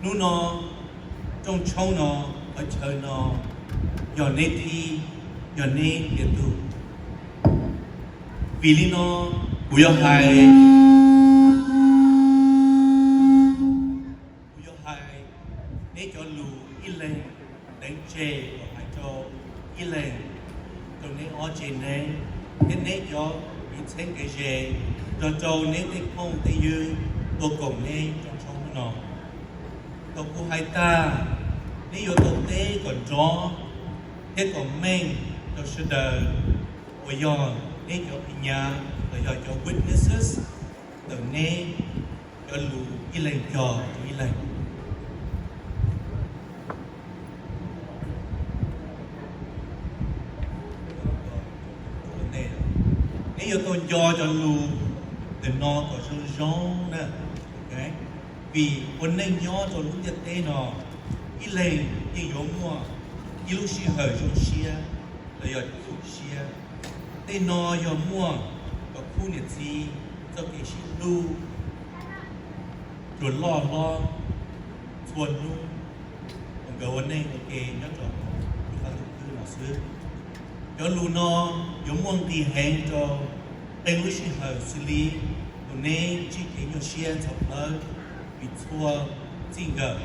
Hnub no, rooj tshoob no, qhov chaw no, yog neb thib, yog neb tiav tug. Vim li no, kuv yuav hais, kuv yuav hais neb cov lus ib leeg, teev tseg kom hais rau ib leeg, rau neb ob tsev neeg thiab neb cov kev txheeb kev ze, nrog rau neb tej phooj tej ywg tuaj koom neb rooj tshoob hnub no. Thaum kuv hais tag, neb yuav tau teb kom nrov thiab kom meej rau sawv daws uas yog neb cov phim nyas los yog cov witnesses ntawm neb cov lus ib leeg cog rau ib leeg. Neb yuav tau nco cov lus ntawm no kom zoo zoo na. Vim ua neej nyob rau lub ntiaj teb no, ib leeg yeej yuav muaj ib lub sij hawm zoo siab los yog tu siab. Tej no yog muaj kom khub niam txiv txoj kev sib hlub tsuas loj hlob txhua hnub uas nkawd ua neej ua ke nyob rau lub qab ntuj khwb no xwb. Cov lus no yuav muaj nqis heev rau qee lub sij hawm xws li thaum neb ntsib kev nyuaj siab ntxhov plawv, vim txhua txij nkawm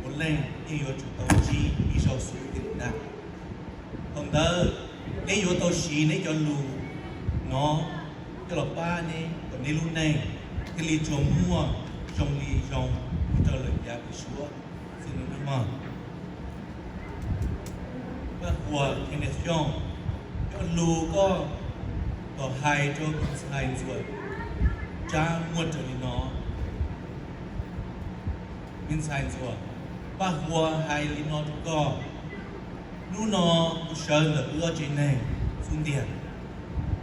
puav leej yeej yuav tsum tau ntsib ib zaug xwb thiaj li tag. Thaum ntawd, neb yuav tau siv neb cov lus no coj los pab neb kom neb lub neej thiaj li tsuas muaj zoo li zoo mus rau lawm yav pem suab xwb nawb mog. Vaj Huas Khenev Xyooj, cov lus koj tau hais rau tus ntxhais ntxuam Tsab muaj raws li no. Me ntxhais ntxuam, Vaj Huas hais li no rau koj: Hnub no kuv sawv ntawm wb ob tsev neeg xub ntiag.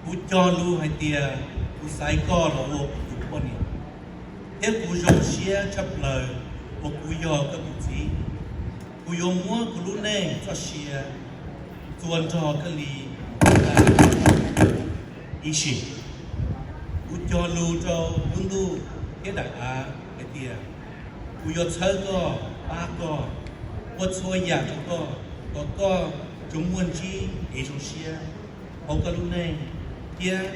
Kuv cog lus hais tias kuv xaiv koj los ua kuv tus poj niam, thiab kuv zoo siab tshaj plaws uas kuv yog koj tus txiv. Kuv yuav muab kuv lub neej txoj sia txua nrog koj li ib sim. Kuv cog lus rau lub ntuj thiab daim av hais tias kuv yuav txhawb koj, pab koj, ua txhua yam rau koj, kom koj tsuas muaj ntsib kev zoo siab hauv koj lub neej, thiab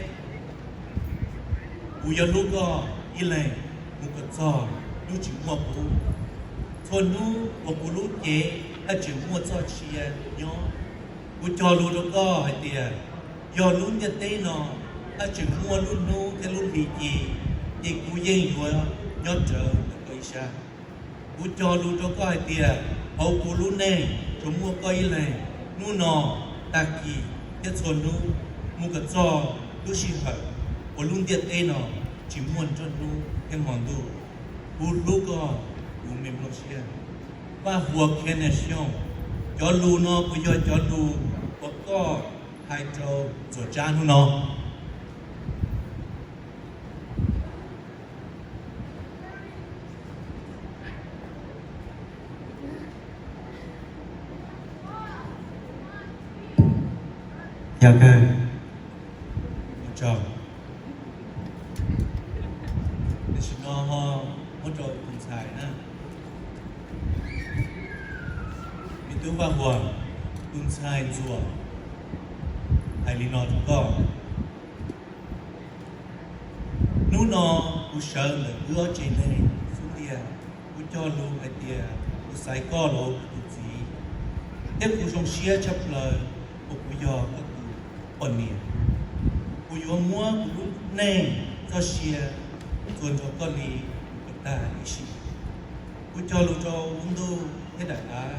kuv yuav hlub koj ib leeg mus kom txog hnub tsis muaj kuv. Txhua hnub uas kuv lub cev haj tseem muaj txoj sia nyob, kuv cog lus rau koj hais tias yog lub ntiaj teb no haj tseem muaj lub hnub thiab lub hli ci, ces kuv yeej yuav nyob rawv ntawm koj ib sab. Kuv cog lus rau koj hais tias hauv kuv lub neej tsuas muaj koj ib leeg, hnub no, tag kis thiab txhua hnub, mus kom txog lub sij hawm uas lub ntiaj teb no tsis muaj nruab hnub thiab hmo ntuj. Kuv hlub koj, kuv me nplooj siab. Vaj Huas Khenev Xyooj, cov lus no puas yog cov lus uas koj hais rau ntxuam Tsab hnub no? Yog kawg, ua tsaug. Tam sim no ho muab rau tus ntxhais na. Me tub Vaj Huas, tus ntxhais ntxuam hais li no rau koj: Hnub no kuv sawv ntawm wb ob tsev neeg xub ntiag, kuv cog lus hais tias kuv xaiv koj los ua kuv tus txiv, thiab kuv zoo siab tshaj plaws uas kuv yog koj tus poj niam. Kuv yuav muab kuv lub neej txoj sia txua nrog koj li kom tag ib sim. Kuv cog lus rau lub ntuj thiab daim av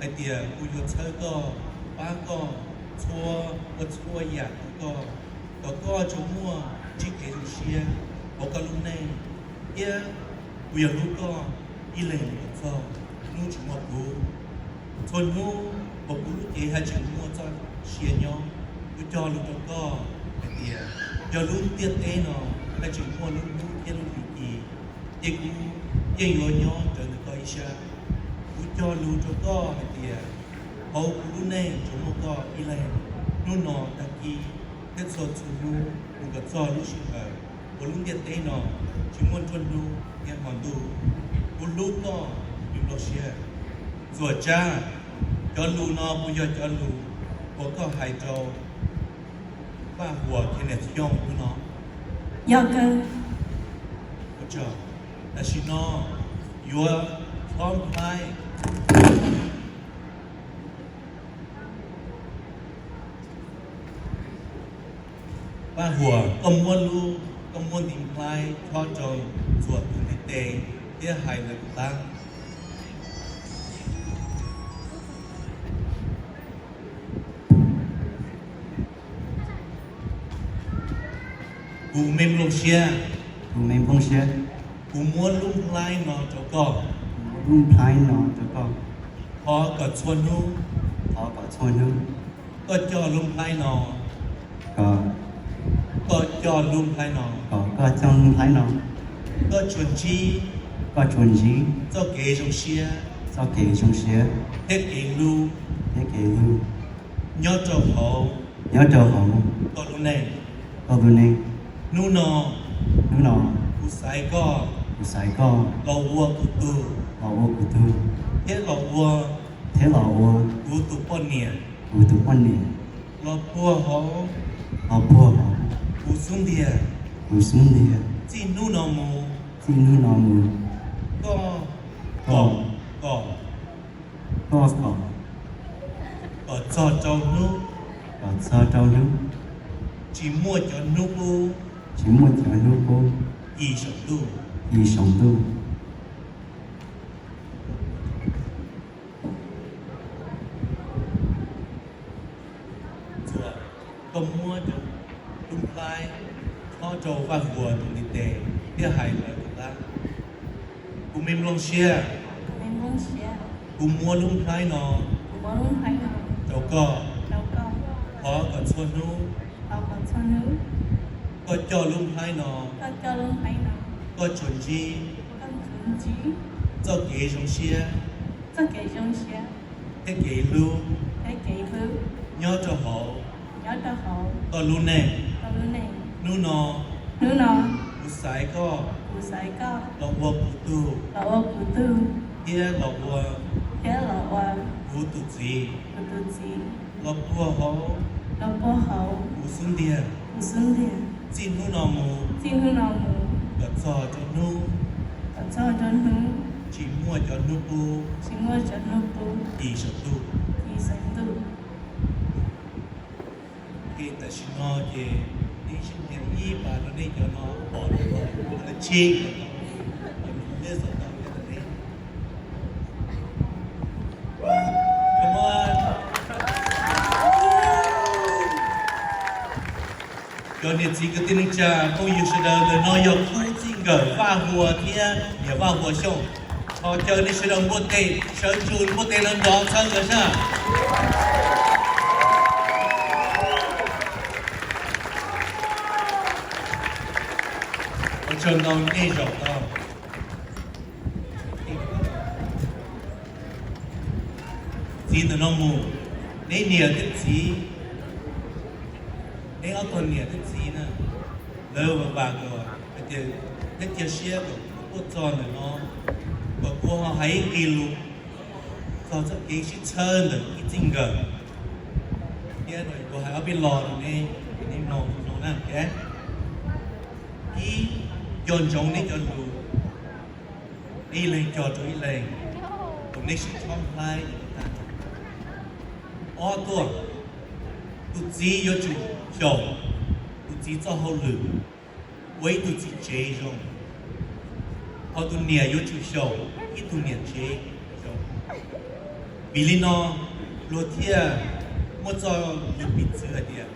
hais tias kuv yuav txhawb koj, pab koj, txhua, ua txhua yam rau koj, kom koj tsuas muaj ntsib kev zoo siab hauv koj lub neej, thiab kuv yuav hlub koj ib leeg mus kom txog hnub tsis muaj kuv. Txhua hnub uas kuv lub cev haj tseem muaj txoj sia nyob, kuv cog lus rau koj hais tias yog lub ntiaj teb no haj tseem muaj lub hnub thiab lub hli ci, ces kuv yeej yuav nyob rawv ntawm koj ib sab. Kuv cog lus rau koj hais tias hauv kuv lub neej tsuas muaj koj ib leeg, hnub no, tag kis thiab txhua txhua hnub mus kom txog lub sij hawm uas lub ntiaj teb no tsis muaj nruab hnub thiab hmo ntuj. Kuv hlub koj, Ntsuag Tsab, cov lus no puas yog cov lus uas koj hais rau Vaj Huas Khej Niam Xyooj hnub no? Yog kawg. Tam sim no yuav thov Nplhaib. Vaj Huas, koj muab lub, koj muab ntiv Nplhaib chob rau Ntsuag tus ntiv tes thiab hais lawv tus tab. Kuv me nplooj siab, kuv me nplooj siab, kuv muab lub Nplhaib no rau koj, kuv muab lub Nplhaib no rau koj. Thov kom txhua hnub, thov kom txhua hnub, koj coj lub Nplhaib no, kom, koj coj lub Nplhaib no, kom koj coj lub Nplhaib no, koj tsuas ntsib, koj tsuas ntsib txoj kev zoo siab, txoj kev zoo siab, thiab kev hlub, thiab kev hlub nyob rau hauv, nyob rau hauv koj lub neej, koj lub neej. Hnub no, hnub no, kuv xaiv koj, kuv xaiv koj los ua kuv tug, los ua kuv tug, thiab los ua, thiab los ua kuv tus poj niam, kuv tus poj niam. Los puag hauv, los puag hauv kuv xub ntiag, kuv xub ntiag. Txij hnub no mus, txij hnub no mus, koj, koj, koj, koj kom, kom txog rau hnub, kom txog rau hnub tsis muaj cov hnub qub, tsis muaj cov hnub qub ib saum ntuj, ib saum ntuj. Ntsuag, koj muab lub Nplhaib chob rau Vaj Huas tus ntiv tes thiab hais lawv tus tab. Kuv me nplooj siab, kuv muab lub Nplhaib no, kuv muab lub Nplhaib no rau koj, rau koj. Thov kom txhua hnub, thov kom txhua hnub koj coj lub Nplhaib no, koj coj lub Nplhaib no, koj tsuas ntsib, koj tsuas ntsib txoj kev zoo siab, txoj kev zoo siab, thiab kev hlub, thiab kev hlub nyob rau hauv, nyob rau hauv koj lub neej, koj lub neej. Hnub no, hnub no, kuv xaiv koj, kuv xaiv koj los ua kuv tug, los ua kuv tug, thiab los ua, thiab los ua kuv tus txiv, kuv tus txiv. Los puag hauv, los puag hauv kuv xub ntiag, kuv xub ntiag. Txij hnub no mus, txij hnub no mus, kom txog rau hnub, kom txog rau hnub tsis muaj cov hnub qub, tsis muaj cov hnub qub ib saum ntuj, ib saum ntuj. Ces tam sim no ces nej sib ntiag ib pas rau nej cov no pom lawv tsib, cov niam txiv kwv tij neej tsa phooj ywg sawv daws, ntawm no yog khub txij nkawm Vaj Huas thiab niam Vaj Huas Xyooj. Thov caw nej sawv daws npuaj tes, sawv ntsug npuaj tes los nrov txhawb nkawd sab. Ua tsaug ntau nej zaum tau. Txiv ntawm no mus, neb niam thiab txiv, neb ob tug niam thiab txiv na, lawv vam vam kom hais tias, thiab cia siab kom kuv tuaj txog ntawm no, kom kuv ho hais ib nqi lus txog txoj kev sib txhawb ntawm ib txij nkawm. Thiab kuv hais ob peb lo rau neb, neb mloog mloog na. Ib, nco ntsoov neb cov lus, ib leeg cog rau ib leeg, kom neb sib chob nplhaib. Ob tuaj, tus txiv yuav tsum xyaum tus txiv txoj hauj lwm, ua ib tug txiv tsev zoo, ho tus niam yuav tsum xyaum ib tug niam tsev zoo. Vim li no luag thiaj muaj txoj lus piv txwv hais tias,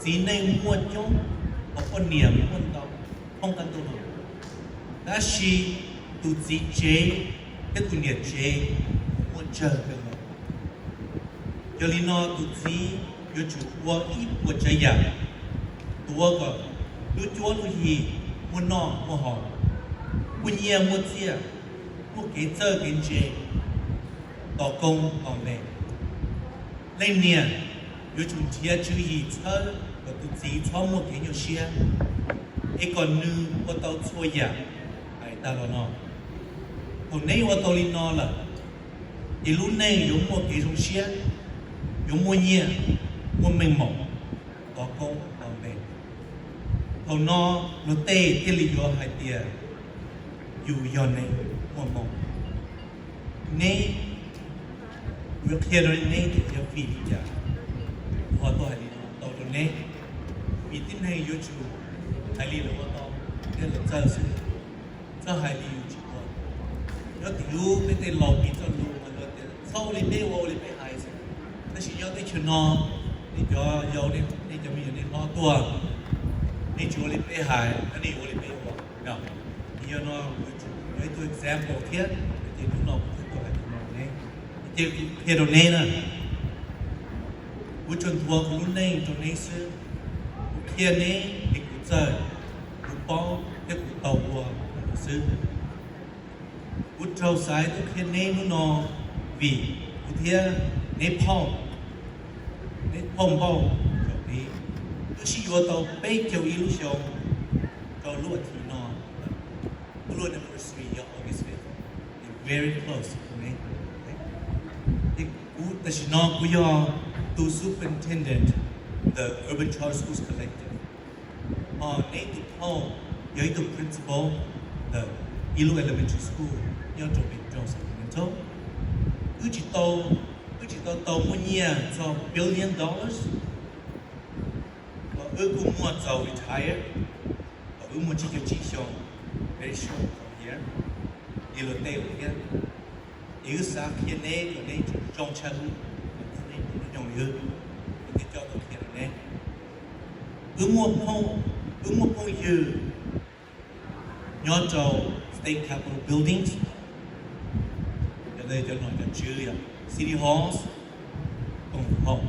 txiv neej muaj coob, ho poj niam muaj ntau, thoob qab ntuj no. Tab sis tus txiv tsev thiab tus niam tsev muaj tsawg kawg nkaus. Yog li no tus txiv yuav tsum ua ib puas tsav yam tuav kom lub cuab lub yig muaj noj muaj haus, muaj nyiaj muaj txiaj, muaj kev txawj kev ntse, tos koob tos npe. Leej niam yuav tsum nrhiav tswv yim txhawb kom tus txiv txhob muaj kev nyuaj siab, es kom nws ua tau txhua yam hais tag los no. Thaum neb ua tau li no lawm, ces lub neej yuav muaj kev zoo siab, yuav muaj nyiaj, muaj meej mom, tov koob tov npe. Thaum no luag tej thiaj li yuav hais tias yus yog neeg muaj hmoo. Neb, kuv yuav qhia rau neb tias yog vim li cas kuv ho tuaj hais li no tau rau neb. Vim tib neeg yuav tsum hais li lawv ua tau thiab lawv txawj xwb, txhob hais li yus tsis ua. Nyob tim ub peb tej laus piv txoj lus mas luag tias txhob ua li peb ua, ua li peb hais xwb. Tab sis nyob teb chaws no, nej cov yau, nej cov me nyuam nej hlob tuaj, nej tsis ua li peb hais, nej yuav ua li peb ua. Yog no, yog ib tug example thiab, ces hnub no kuv thiaj tuaj hais li no rau neb, ces kuv qhia rau neb na. Kuv tsuas nthuav kuv lub neej rau neb xwb. Kuv qhia neb li kuv txawj, kuv paub thiab kuv tau ua xwb. Kuv raug xaiv tuaj qhia neb hnub no vim kuv thiab neb phauj, neb phauj npauj, twb sib yuav tau peb caug ib lub xyoo rau lub as thiv no. Kuv lub anniversary yog August fifth, very close to me. Kuv tam sim no kuv yog tus superintendent the Urban Charter Schools Collective. Ho neb tus phauj yog ib tug principal ntawm ib lub elementary school nyob rau pem rau Sacramento. Wb tsis tau, wb tsis tau tau muaj nyiaj txog billion dollars, los wb kuj muaj txaus retire, los wb muaj tsib caug tsib xyoo, very short from here, li luag tej lawm thiab. Ces wb xav qhia neb kom neb tsum zoo tshaj wb, kom neb hnub nyoog li wb, kuv thiaj coj tuaj qhia rau neb. Wb muaj phooj, wb muaj phooj ywg nyob rau State Capitol Buildings, cov nom cov tswv yog City Halls, Koom Haum,